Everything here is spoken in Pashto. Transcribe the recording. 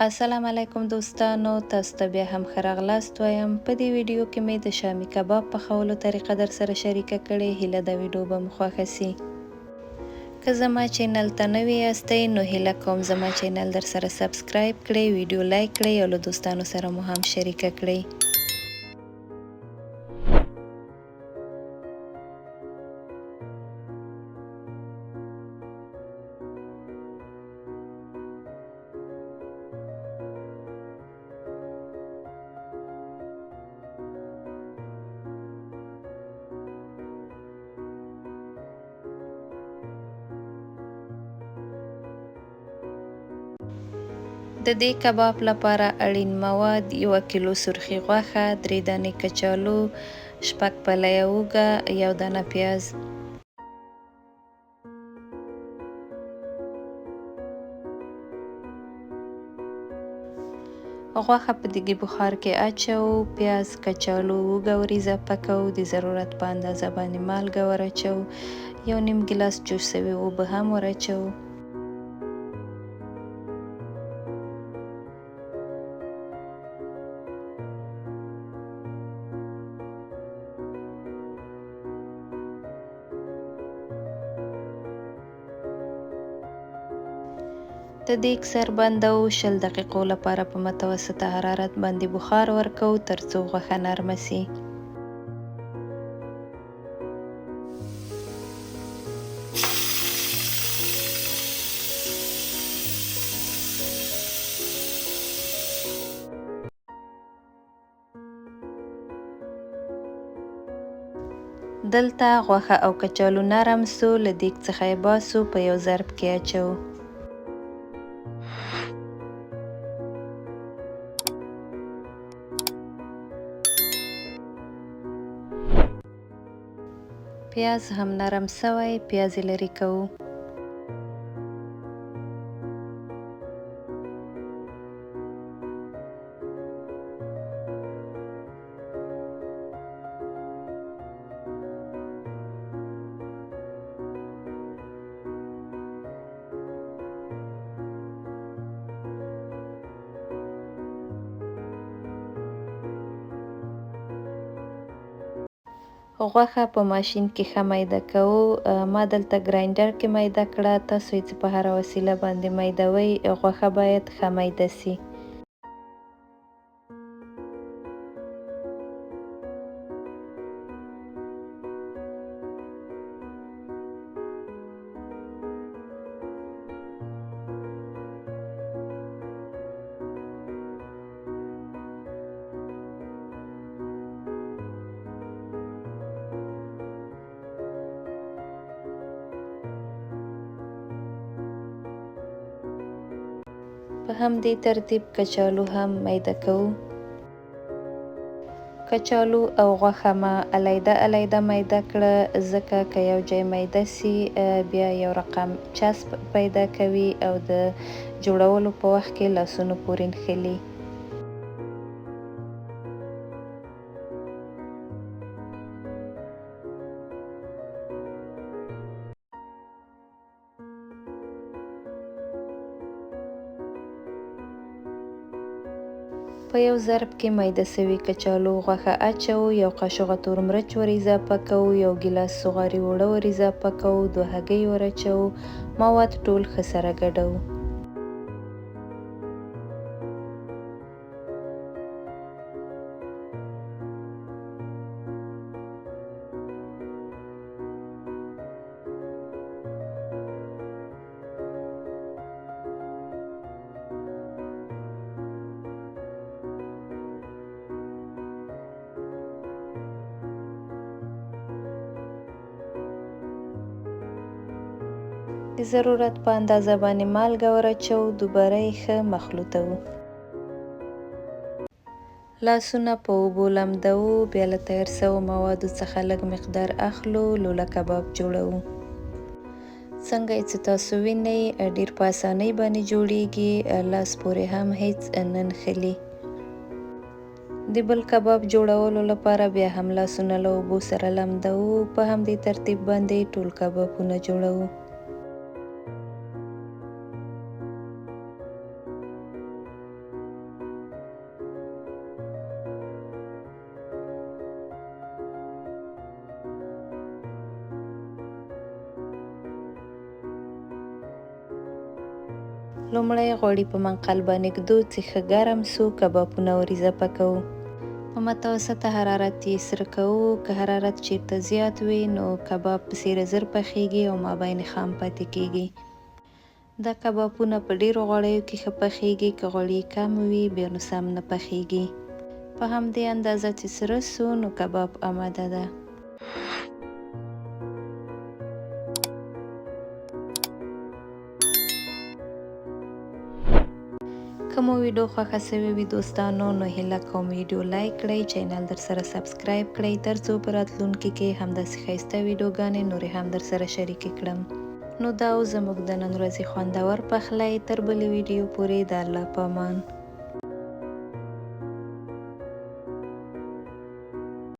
السلام علیکم دوستانو، تاسو ته بیا هم ښه راغلاست وایم. په دې ویډیو کې مې د شامي کباب پخولو طریقه در سره شریکه کړې. هیله ده ویډیو به مو خوښه سي. که زما چینل ته نوي یاستئ نو هیله کوم زما چینل در سره سبسکرایب کړئ، ویډیو لایک کړئ او له دوستانو سره مو هم شریکه کړئ. د دې کباب لپاره اړین مواد: 1 کیلو سرخي غوښه، 3 دانې کچالو، 6 پلیه اوږه، 1 دانه پیاز. غوښه په دیګي بخار کې اچوو، پیاز، کچالو، اوږه ور اضافه کوو، د ضرورت په اندازه باندې مالګه ور اچوو، 1.5 ګیلاس جوش سوي اوبه هم ور اچوو. د دیګ سر بندوو، 20 دقیقو لپاره په متوسطه حرارت باندې بخار ورکوو ترڅو غوښه نرمه سي. دلته غوښه او کچالو نرم سو، له دیګ څخه یې باسو، په یو ظرف کې اچوو. پیاز هم نرم سوی، پیاز یې لرې کوو. غوښه په ماشین کې ښه میده کوو. ما دلته ګراینډر کې میده کړه، تاسو یې چې په هره وسیله باندې میدوئ غوښه باید ښه میده سي. په همدې ترتیب کچالو هم میده کوو. کچالو او غوښه ما علیحده علیحده میده کړه، ځکه که یو ځای میده سي بیا یو رقم چسب پیدا کوي او د جوړولو په وخت کې لاسونو پورې نښلي. په یو ظرف کې میده سوي کچالو غوښه اچوو، 1 قاشوغه تور مرچ ور اضافه کوو، 1 ګیلاس سوغاري اوړه ور اضافه کوو، 2 هګۍ ور اچوو، مواد ټول ښه سره ګډوو. د ضرورت په اندازه باندې مالګه ور اچوو، دوباره یې ښه مخلوطوو. لاسونه په اوبو لمدوو، بیا له تیار سوو موادو څخه لږ مقدار اخلو، لوله کباب جوړوو. څنګه یې چې تاسو وینئ ډیر په اسانۍ باندې جوړیږي، لاس پورې هم هیڅ نه نښلي. د بل کباب جوړولو لپاره بیا هم لاسونه له اوبو سره لمدوو. په همدې ترتیب باندې ټول کبابونه جوړوو. لومړی غوړي په منقل باندې ږدو چې ښه ګرم سو، کبابونه ور اضافه کوو. په متوسطه حرارت یې سره کوو. که حرارت چیرته زیات وي نو کباب په څیره زر پخیږي او مابین خام پاتې کیږي. دا کبابونه په ډیرو غوړیو کې ښه پخیږي، که غوړي کم وي بیا نو سم نه پخیږي. په همدې اندازه چې سره سو نو کباب اماده ده. که مو ویډیو خوښه سوې وي دوستانو نو هیله کوم ویډیو لایک کړئ، چینل درسره سبسکرایب کړئ، ترڅو په راتلونکي کې همداسې ښایسته ویډیوګانې نورې هم درسره شریکې کړم. نو دا و زموږ د نن ورځې خوندور پخلی. تر بلې ویډیو پورې د الله په امان.